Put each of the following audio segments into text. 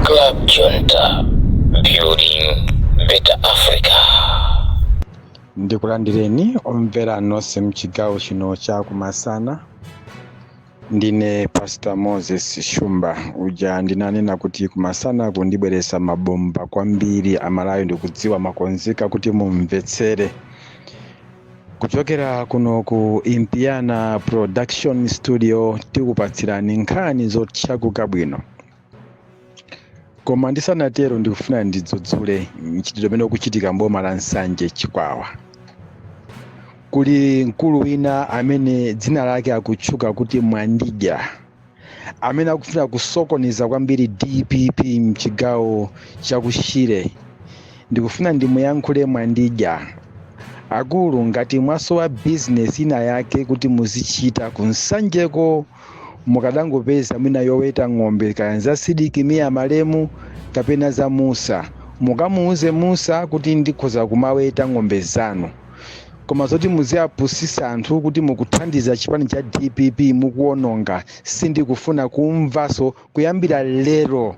Club Junta, building better Africa. Ndikulandireni omvera nonse mchigawo chino cha kumasana. Ndine Pastor Moses Shumba. Uja ndinanena kuti kumasana kundibweresa mabomba kwambiri. Amalawi, ndikudziwa makonzeka kuti mumvetsere. Kuchokera kuno ku Impiana Production Studio tikupatsirani nkhani zotchakuka bwino. Koma ndisanatero, ndikufuna ndidzudzule mchitidwe umene ukuchitika mboma la Nsanje, Chikwawa. Kuli mkulu wina amene dzina lake akutchuka kuti Mwandidya, amene akufuna kusokoneza kwambiri DPP mchigawo chakushire. Ndikufuna ndimuyankhule Mwandidya. Akulu, ngati mwasowa bizinesi ina yake kuti muzichita kunsanjeko, mukadangopeza mwina yoweta ng'ombe, kaya za Sidiki Mia malemu kapena za Musa, mukamuuze Musa kuti ndikhoza kumaweta ng'ombe zanu. Koma zoti muziyapusisa anthu kuti mukuthandiza chipani cha DPP, mukuwononga. Sindikufuna kumvaso. Kuyambira lero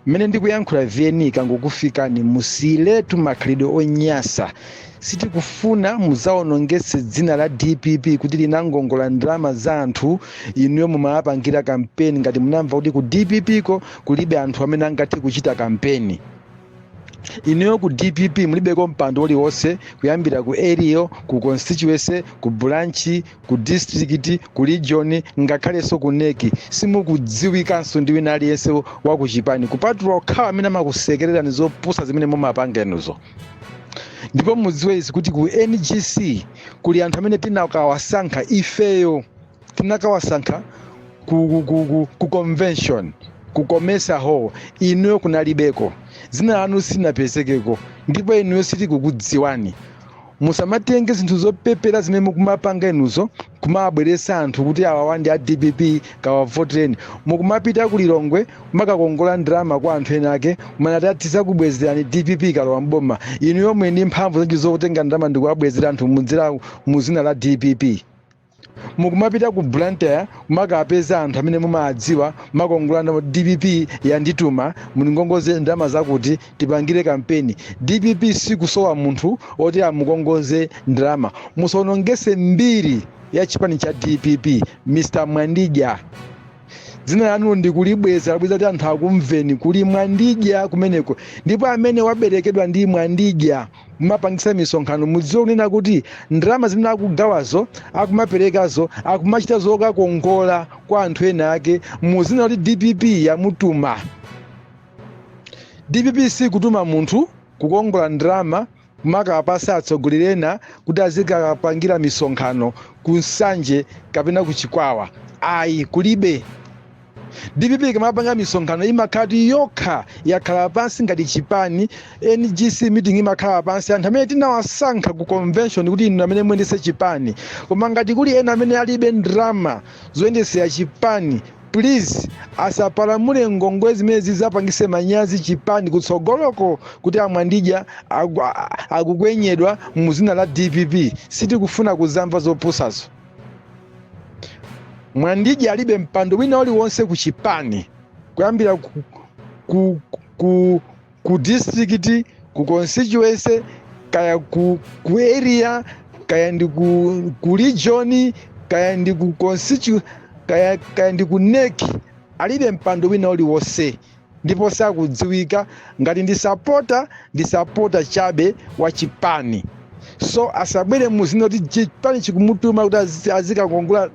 mmene ndikuyankhula, VN kangokufikani, musiyiretu makhalidwe onyasa. Sitikufuna muzawonongetse dzina la DPP kuti linangongola ndalama za anthu inuyo mumapangira kampeni. Ngati munamva kuti ku DPP ko kulibe anthu amene angathe kuchita kampeni, inuyo ku DPP mulibeko mpando uliwonse, kuyambira ku area, ku constituency, ku branch, ku district, ku region, ngakhalenso ku NEC. Simukudziwikanso ndi wina aliyense wa ku chipani kupatula okhawa amene amakusekererani zopusa zimene mumapanga inuzo. Ndipo mudziwe izi, kuti ku NGC kuli anthu amene tinakawasankha ifeyo, tinakawasankha ku convention ku Comesa Hall. Inuyo kunalibeko, dzina lanu silinapezekeko, ndipo inuyo sitikukudziwani. Musamatenge zinthu zopepera zimene mukumapanga inuzo kumabweresa anthu kuti awawa ndi a DPP, kawavotereni. Mukumapita ku Lilongwe kumakakongola ndalama kwa anthu ena ake, kumanati tizakubwezerani DPP kalowa mboma. Inuyo muli ndi mphamvu zanji zokutenga ndalama ndikuwabwezera anthu muzina la DPP? Mukumapita ku Blantyre kumakapeza anthu amene mumadziwa, kumakongola ndalama, "DPP yandituma, muningongoze ndalama zakuti tipangire kampeni." DPP sikusowa munthu oti amukongoze ndalama. Musawonongese mbiri ya chipani cha DPP. Mr Mwandidya, dzina lanu ndikulibweza labweza kuti anthu akumveni. Kuli Mwandidya kumeneko, ndipo amene waberekedwa ndi Mwandidya kumapangisa misonkhano, mudziwe kunena kuti ndalama zimene akugawazo, akumaperekazo, akumachita zokakongola kwa anthu ena ake muzina kuti DPP yamutuma. DPP sikutuma munthu kukongola ndalama kumakapasa atsogoleri ena kuti azikapangira misonkhano ku Nsanje kapena ku Chikwawa. Ayi, kulibe. DPP ikamapanga misonkhano imakhala kuti yokha yakhala pansi ngati chipani. NGC meeting imakhala pansi anthu amene tinawasankha ku convention kuti inu amene muyendese chipani. Koma ngati kuli ena amene alibe ndalama zoyendesera chipani, please asapalamule ngongole zimene zizapangise manyazi chipani kutsogoloko, kuti amwandidya akukwenyedwa muzina la DPP. Sitikufuna kuzamva zopusazo. Mwandidya alibe mpando wina uliwonse ku chipani, kuyambira ku district, ku constituency, kaya ku area, kaya ndi ku region, kaya ndi ku kaya ndi ku NEC. Alibe mpando wina uliwonse ndipo sakudziwika. Ngati ndi supporter, ndi supporter chabe wa chipani. So asabwere muzina kuti chipani chikumutuma kuti azikakongola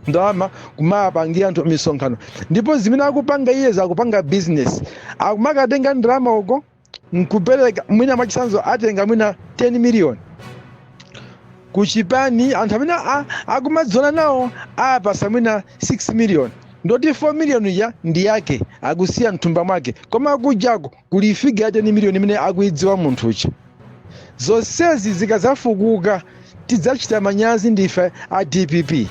ndalama kumapangira anthu misonkhano. Ndipo zimene akupanga iye, zakupanga business. Akumakatenga ndalama uko nkupereka. Mwina mwachitsanzo, atenga mwina 10 million kuchipani, anthu amene akumadziona nawo apasa mwina 6 million, ndoti 4 million ija ndi yake, akusiya mthumba mwake. Koma kujako kuli figure ya 10 million imene akuidziwa munthuchi. Zonsezi zikazafukuka, tidzachita manyazi ndife a DPP.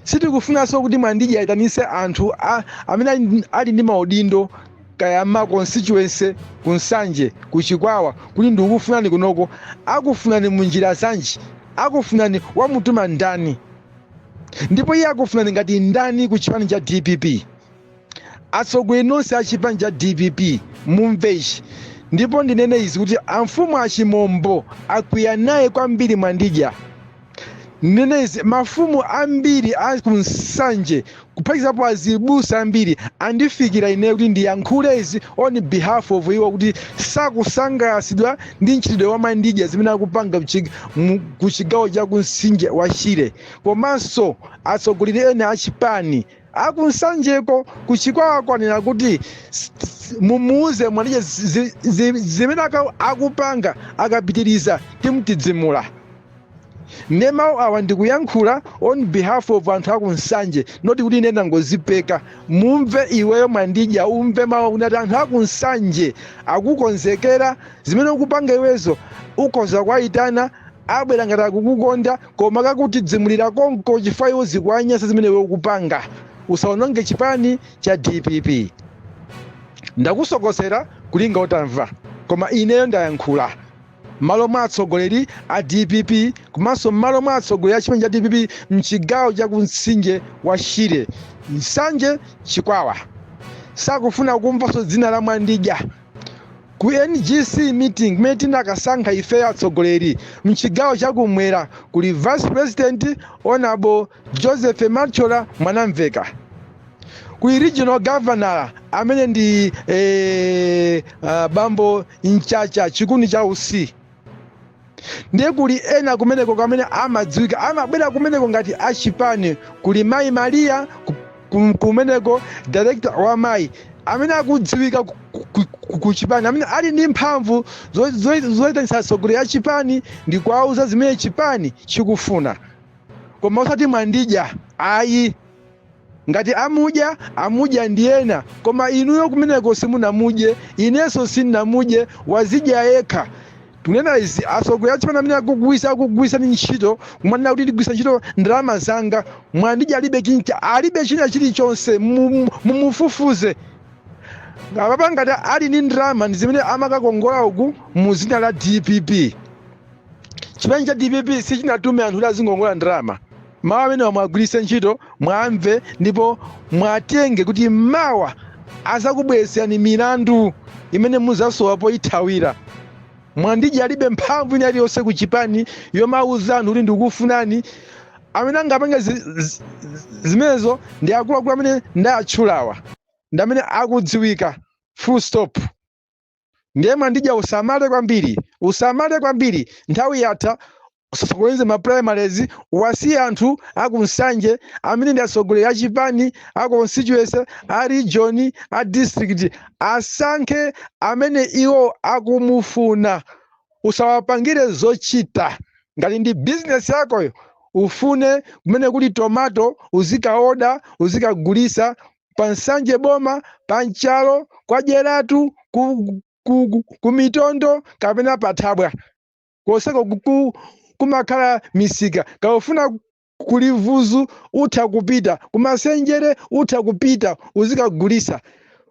Sitikufunanso kuti Mwandidya ayitanise anthu amene ali ndi maudindo, kaya ma constituency kuNsanje, kuChikwawa, kuti ndikufunani kunoko. Akufunani munjira zanji? Akufunani wamutuma ndani? Ndipo iye akufunani ngati ndani ku chipani cha DPP? Atsogoleri nonse a chipani cha DPP, mumve ichi ndipo ndinene izi kuti amfumu achimombo akwiya naye kwambiri Mwandidya. Ndinene izi, mafumu ambiri a kuNsanje, kuphatikizapo azibusa ambiri, andifikira ine kuti ndiyankhule izi on behalf of iwo, kuti sakusangalatsidwa ndi mchitidwe wa Mwandidya, zimene akupanga ku chigawo cha kumtsinje wa Shire, komanso atsogoleri ena achipani akunsanjeko, kuchikwawa, kwanena kuti mumuuze Mwandidya zimene akupanga, akapitiriza timutidzimula. Ndiye mawu awa ndikuyankhula on behalf of anthu akuNsanje, not kuti ine ndangozipeka. Mumve iweyo Mwandidya, umve mawu kuti anthu akuNsanje akukonzekera zimene ukupanga iwezo. Ukhoza kuwayitana, abwera ngati akukukonda, koma kakutidzimulira konko, chifukwa iwo zikuwanyasa zimene iwe ukupanga. Usaononge chipani cha DPP. Ndakusokosera kulinga utamva, koma ineyo ndayankhula m'malo mwa atsogoleri a DPP, komanso m'malo mwa atsogoleri a chipani cha DPP mchigawo cha kumtsinje wa Shire, Nsanje, Chikwawa. Sakufuna kumvanso dzina la Mwandidya. Ku NGC meeting kumene tinakasankha ifeyo atsogoleri mchigawo chakumwera, kuli Vice President Honorable Joseph Machola Mwanamveka, kuli regional governor amene ndi bambo Mchacha Chikuni cha Usi. Ndiye kuli ena kumeneko kamene amadziwika, amabwera kumeneko ngati achipani. Kuli mayi Maria kumeneko, director wa mayi amene akudziwika ku chipani, amene ali ndi mphamvu zoyitanitsa atsogoleri a chipani ndi kuwauza zimene chipani chikufuna, koma osati Mwandidya ayi. Ngati amudya, amudya ndi ena, koma inuyo kumeneko simunamudye, inenso sindinamudye, wazidya yekha. Tunena izi, atsogoleri achipani amene akugwisa ndi ntchito kumanena kuti ndigwisa ntchito ndalama zanga, Mwandidya alibe chincha, alibe china chilichonse. Mumufufuze apapa, ngati ali ndi ndalama ndi zimene amakakongola uku mu zina la DPP. Chipani cha DPP sichinatume anthu kuti azingongola ndalama. Mawu amene mwagwiritse ntchito, mwamve ndipo mwatenge, kuti mawa azakubweretserani milandu imene muzasowa poyithawira. Mwandidya alibe mphamvu ina iliyonse ku chipani yomauza anthu kuti ndikufunani. Amene angapange zimenezo ndi akuluakulu amene ndatchulawa, ndi amene akudziwika, full stop. Ndiye Mwandidya, usamale kwambiri, usamale kwambiri. Nthawi yatha. Usasokoneze ma primaries. Wasiye anthu akuNsanje amene ndi atsogoleri a chipani, a constituency, a region, a district, asankhe amene iwo akumufuna. Usawapangire zochita. Ngati ndi business yakoyo, ufune kumene kuli tomato, uzikaoda, uzikagulisa pa Nsanje boma, pa Nchalo, kwa Dyeratu, ku Mitondo kapena pa Thabwa, koseko kumakhala misika. Kaufuna kulivuzu, utha kupita kumasenjere, utha kupita uzikagulisa,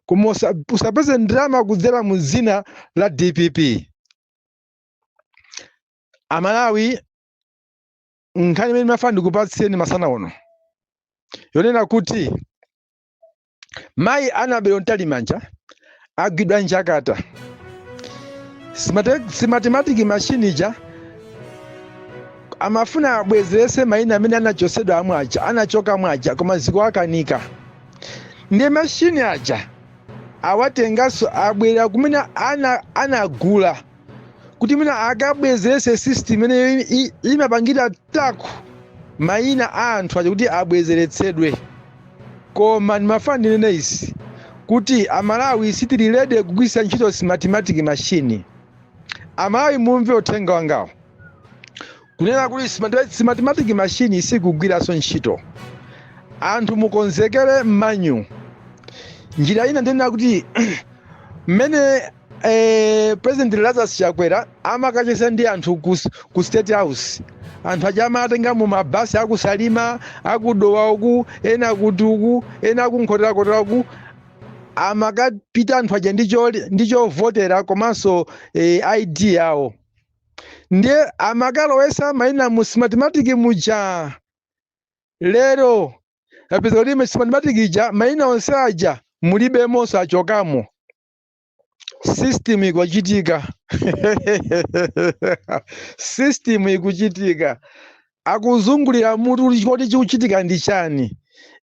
koma usapeze ndalama kudzera mu dzina la DPP. Amalawi, nkhani imene ndimafuna ndikupatseni masana uno yonena kuti mayi Annabel Mtalimanja agwidwa njakata. Smartmatic machine ija amafuna abwezerese mayina amene anachosedwa amwaja, anachoka mwaja, koma zikuwakanika. Ndiye mashini aja awatenganso, abwera kumene anagula kuti mwina akabwezerese system imene imapangira taku mayina a anthu aja kuti abwezeretsedwe. Koma ndimafuna ndinene izi kuti Amalawi sitili ready kugwiritsa ntchito Smartmatic machine. Amalawi, mumve uthenga wangawo kunena kuti Smartmatic machine sikugwiranso ntchito. Anthu mukonzekere mmanyu. Njira ina ndinena kuti mmene President Lazarus Chakwera amakacheza ndi anthu ku State House, anthu aja amatenga mu mabasi akusalima, akudowa uku, ena kuti uku, ena akunkhoterakotera uku, amakapita anthu aja ndi chovotera komanso ID yawo. Ndiye amakalowesa mayina mu Smartmatic muja. Lero apeza kuti Smartmatic ija mayina onse aja Mulibemonso, achokamo. System ikuchitika, system ikuchitika. Akuzungulira mutu kuti choti chikuchitika ndi chani.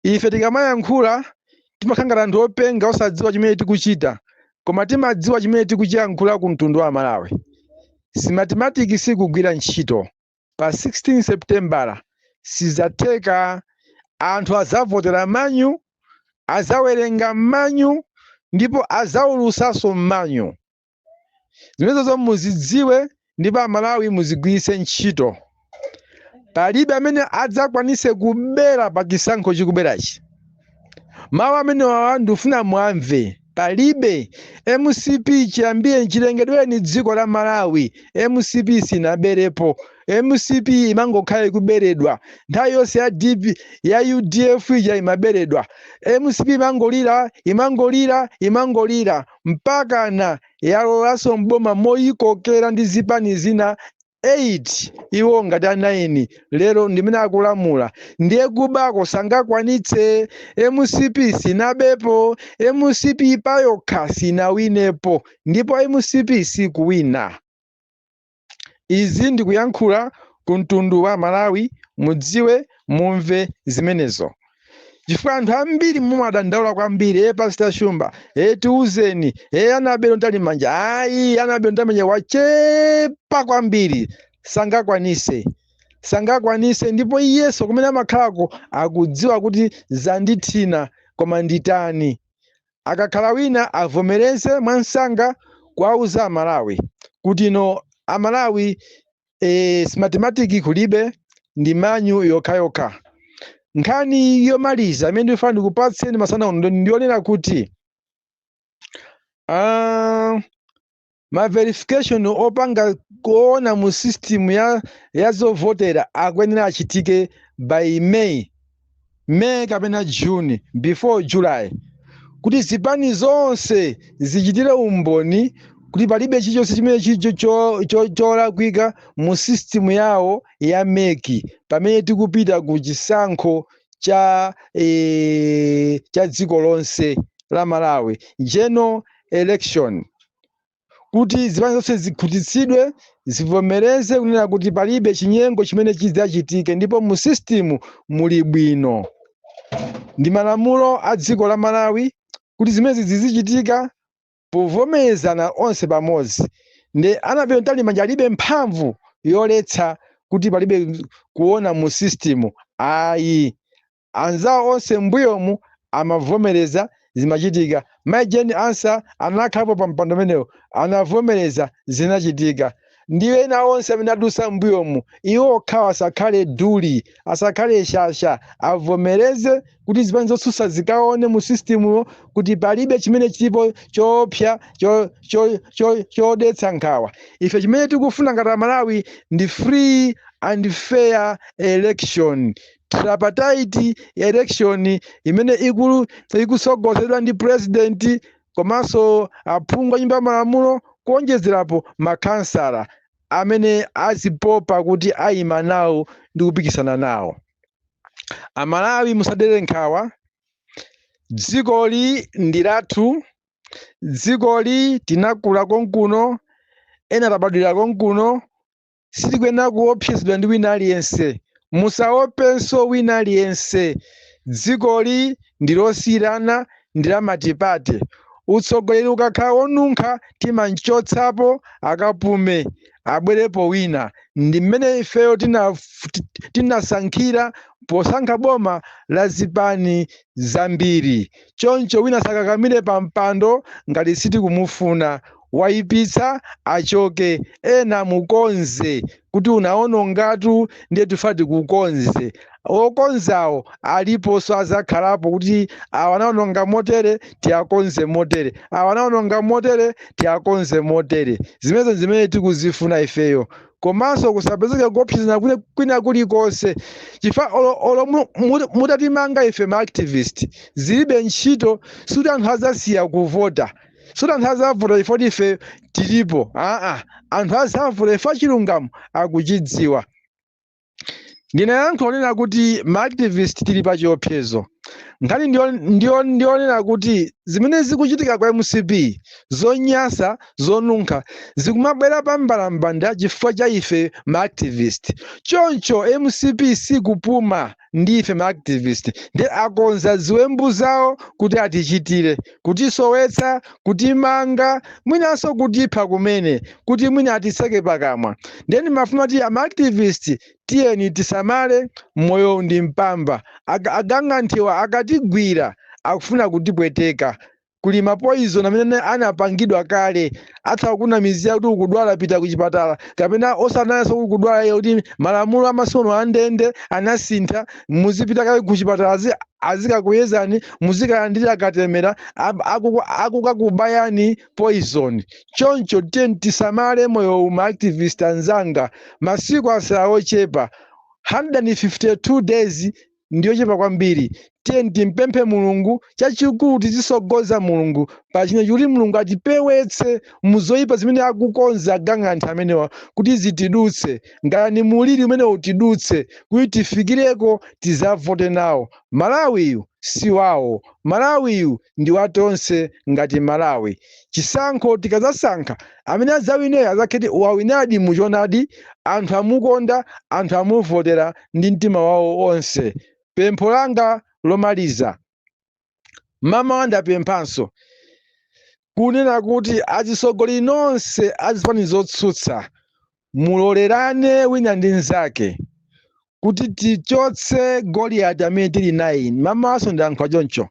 Ife tikamayankhula timakhala ngati anthu openga, osadziwa chimene tikuchita, koma timadziwa chimene tikuchiyankhula ku mtundu wa Malawi. Smartmatic sikugwira ntchito pa 16 Septembala, sizatheka. Anthu azavotera manual, azawerenga manual, ndipo azaulusanso manual. Zimenezo muzidziwe, ndipo Amalawi muzigwiritse ntchito. Palibe amene adzakwanise kubera pa chisankho chikubwerachi. Mawu amene wawa ndifuna mwamve. Palibe. MCP chiyambire chilengedweni dziko la Malawi, MCP sinaberepo. MCP imangokhala ikuberedwa nthawi yonse. Ya DP, ya UDF ija imaberedwa. MCP imangolira, imangolira, imangolira, mpakana yalolanso mboma moyikokera ndi zipani zina 8, iwo ngati a 9. Lero ndimene akulamula, ndiye kubako sangakwanitse. MCP sinabepo. MCP payokha sinawinepo, ndipo MCP sikuwina. Izi ndikuyankhula ku mtundu wa Malawi, mudziwe, mumve zimenezo, chifukwa anthu ambiri mumadandaula kwambiri: "E, Pastor Shumba, e, tiuzeni, e, Annabel Mtalimanja." Ayi, Annabel Mtalimanja wachepa kwambiri, sangakwanise, sangakwanise. Ndipo iyeso kumene amakhalako akudziwa kuti zandithina, koma nditani? Akakhala wina avomereze mwansanga kuwauza Amalawi kuti, "No, Amalawi, Smartmatic kulibe, ndi manual yokhayokha." Nkhani yomaliza imene ndifuna ndikupatseni masana uno ndionera kuti ma verification opanga kuona mu system ya zovotera akuyenera achitike by May kapena June, before July, kuti zipani zonse zichitire umboni kuti palibe chilichonse chimene chilicho cholakwika mu system yawo ya MEC pamene tikupita ku chisankho cha dziko lonse la Malawi, general election, kuti zipani zonse zikhutitsidwe, zivomereze kunena kuti palibe chinyengo chimene chidzachitike ndipo mu system muli bwino. Ndi malamulo a dziko la Malawi kuti zimenezi zizichitika povomerezana onse pamodzi. Ndi Annabel Mtalimanja alibe mphamvu yoletsa kuti palibe kuona mu system, ayi. Anzawo onse mbuyomu amavomereza, zimachitika. Mai Jane Ansah anakhalapo pa mpando umenewo, anavomereza, zinachitika. Ndiwo ena onse amene adusa mbuyomu, iwo okhawa asakhale duli, asakhale shasha, avomereze kuti zipani zotsutsa zikaone mu systemyo kuti palibe chimene chilipo choopsa, chodetsa nkhawa. Ife chimene tikufuna ngati Amalawi ndi free and fair election, tripartite election imene ikusogozedwa ndi president komanso aphungu a nyumba ya malamulo, kuonjezerapo makhansala amene azipopa kuti ayima nawo ndi kupikisana nawo. Amalawi, musadere nkhawa. Dzikoli ndi lathu. Dzikoli tinakula konkuno, ena tabadwira konkuno. Sitikuyenera kuopsezedwa ndi wina aliyense. Musaopenso wina aliyense. Dzikoli ndi losiyirana, ndi la multiparty. Utsogoleri ukakhala wonunkha, timanchotsapo, akapume, abwerepo wina. Ndi mmene ifeyo tinasankhira posankha boma la zipani zambiri. Choncho wina sakakamire pa mpando ngati sitikumufuna. Wayipitsa, achoke, ena mukonze. Kuti unaonongatu, ndiye tifa tikukonze. Okonzawo aliponso, azakhalapo, kuti awa anaononga motere, tiakonze motere, awa anaononga motere, tiakonze motere. Zimenezo zimene tikuzifuna ifeyo. Komanso kusapezeke kuopsezana kwina kulikonse, chifukwa olo mutatimanga ife ma activist, zilibe ntchito. Sikuti anthu azasiya kuvota, sikuti anthu azavota chifukwa ife tilipo. Aa, anthu azavota chifukwa chilungamo akuchidziwa. Ndinayankha onena kuti ma activist tili pa chiopsezo. Nkhani ndionena kuti zimene zikuchitika kwa MCP, zonyasa, zonunkha, zikumabwera pa mbalambanda chifukwa cha ife maactivist. Choncho MCP sikupuma ndi ife maactivist, ndi akonza ziwembu zawo kuti atichitire, kutisowetsa, kutimanga, mwinanso kutipha kumene, kuti mwina atitseke pakamwa. Ndiye ndimafuna kuti amaactivist, tiyeni tisamale. Moyo ndi mpamba. Agang'anthiwa akatigwira akufuna kutipweteka. Kuli mapoison amene anapangidwa kale. Atha kukunamizira kuti ukudwala, pita kuchipatala, kapena osananso ukudwala iye, kuti malamulo amasono a ndende anasintha, muzipita kale kuchipatala, azikakuyezani, muzikalandira katemera, akukakubayani poison. Choncho tiyeni tisamale moyo, ma activist anzanga. Masiku asala ochepa, 152 days ndiyochepa kwambiri. Tiye timpemphe Mulungu chachikulu, tizisogoza Mulungu pachine kuti Mulungu atipewetse muzoyipa zimene akukonza agang'antha amenewa kuti zitidutse, ngati muliri umene utidutse kuti tifikireko tizavote nawo. Malawiyu si wawo, Malawiyu ndi watonse ngati Malawi. Chisankho tikazasankha, amene adzawineyo azakheti wawinadi muchonadi, anthu amukonda, anthu amuvotera ndi mtima wawo onse. Pempho langa lomaliza mama, ndapemphanso kunena kuti atsogoleri nonse azipani zotsutsa, mulolerane wina ndi mnzake kuti tichotse Goliyati amene tili naye. Mamawaso ndayankhula choncho.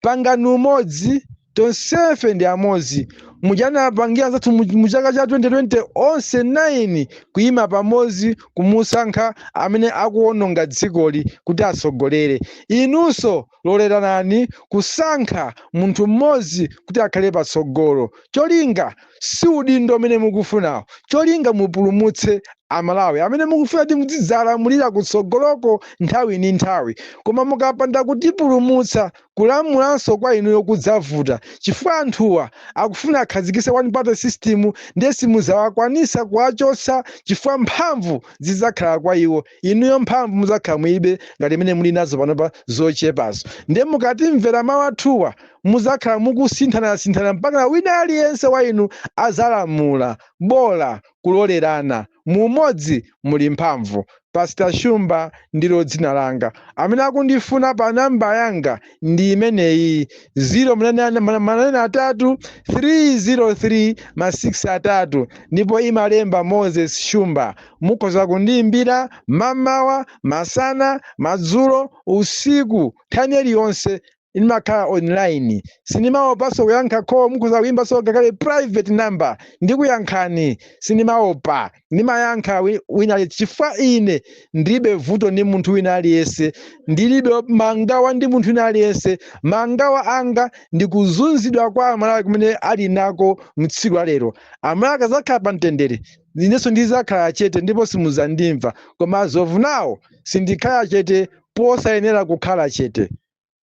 Pangani umodzi, tonsefe ndi amodzi. Muchanapangira zathu mu chaka cha 2020, onse 9 kuyima pamodzi kumusankha amene akuwononga dzikoli kuti atsogolere. Inunso loleranani kusankha munthu mmodzi kuti akhale patsogolo. Cholinga si udindo umene mukufunawo, cholinga mupulumutse Amalawi amene mukufuna kuti muzidzalamulira kutsogoloko nthawi ndi nthawi. Koma mukapanda kutipulumutsa, kulamulanso kwa inuyo kudzavuta, chifukwa anthuwa akufuna akhazikitse one party system, ndiye simudzawakwanisa kuwachotsa chifukwa mphamvu zidzakhala kwa iwo. Inuyo mphamvu mudzakhala mulibe ngati imene muli nazo panopa zochepazo. Ndiye mukatimvera mawu athuwa, muzakhala mukusinthanasinthana mpaka wina aliyense wa inu azalamula. Bola kulolerana, mumodzi muli mphamvu. Pastor Shumba ndilo dzina langa. Amene akundifuna, pa namba yanga ndi imeneyi: 0 manene 3 303 ma 6 atatu, ndipo imalemba Moses Shumba. Mukhoza kundiyimbira mamawa, masana, madzulo, usiku, nthawi iliyonse ndimakhala online. Sindimaopanso kuyankha call. Mukhoza kuyimbanso ngakhale private number, ndikuyankhani. Sindimaopa, ndimayankha wina aliyense chifukwa ine ndilibe vuto ndi munthu wina aliyense, ndilibe mangawa ndi munthu wina aliyense. Mangawa anga ndi kuzunzidwa kwa Amalawi kumene ali nako mtsiku la lero. Amalawi akazakhala pa mtendere, inenso ndizakhala chete ndipo simuzandimva. Koma as of now sindikhala chete posayenera kukhala chete.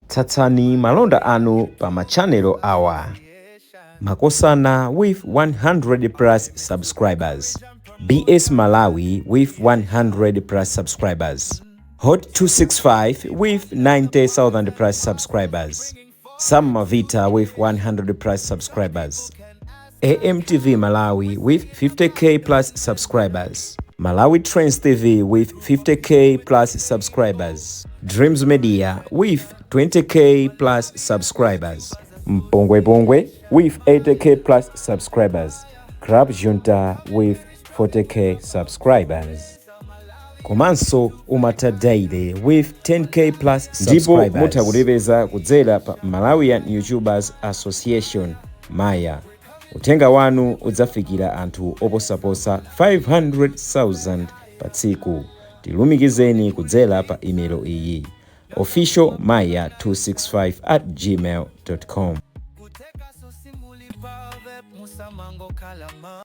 Tsatsani malonda anu pa machanelo awa: Makosana with 100 plus subscribers, BS Malawi with 100 plus subscribers, Hot 265 with 90,000 plus subscribers, Sam Mavita with 100 plus subscribers, AMTV Malawi with 50K plus subscribers, Malawi Trends TV with 50K plus subscribers, Dreams Media with 20K plus subscribers, Mpongwe Pongwe with 80K plus subscribers, Club Junta with 40K subscribers. Komanso Umata Daily with 10K plus Ndipo subscribers. Mutha kutipeza kudzera pa Malawian YouTubers Association, Maya. Uthenga wanu udzafikira anthu oposaposa 500,000 pa tsiku. Tilumikizeni kudzera pa imelo iyi: officialmaya265@gmail.com. Kuteka so simuli pave musamango kalama.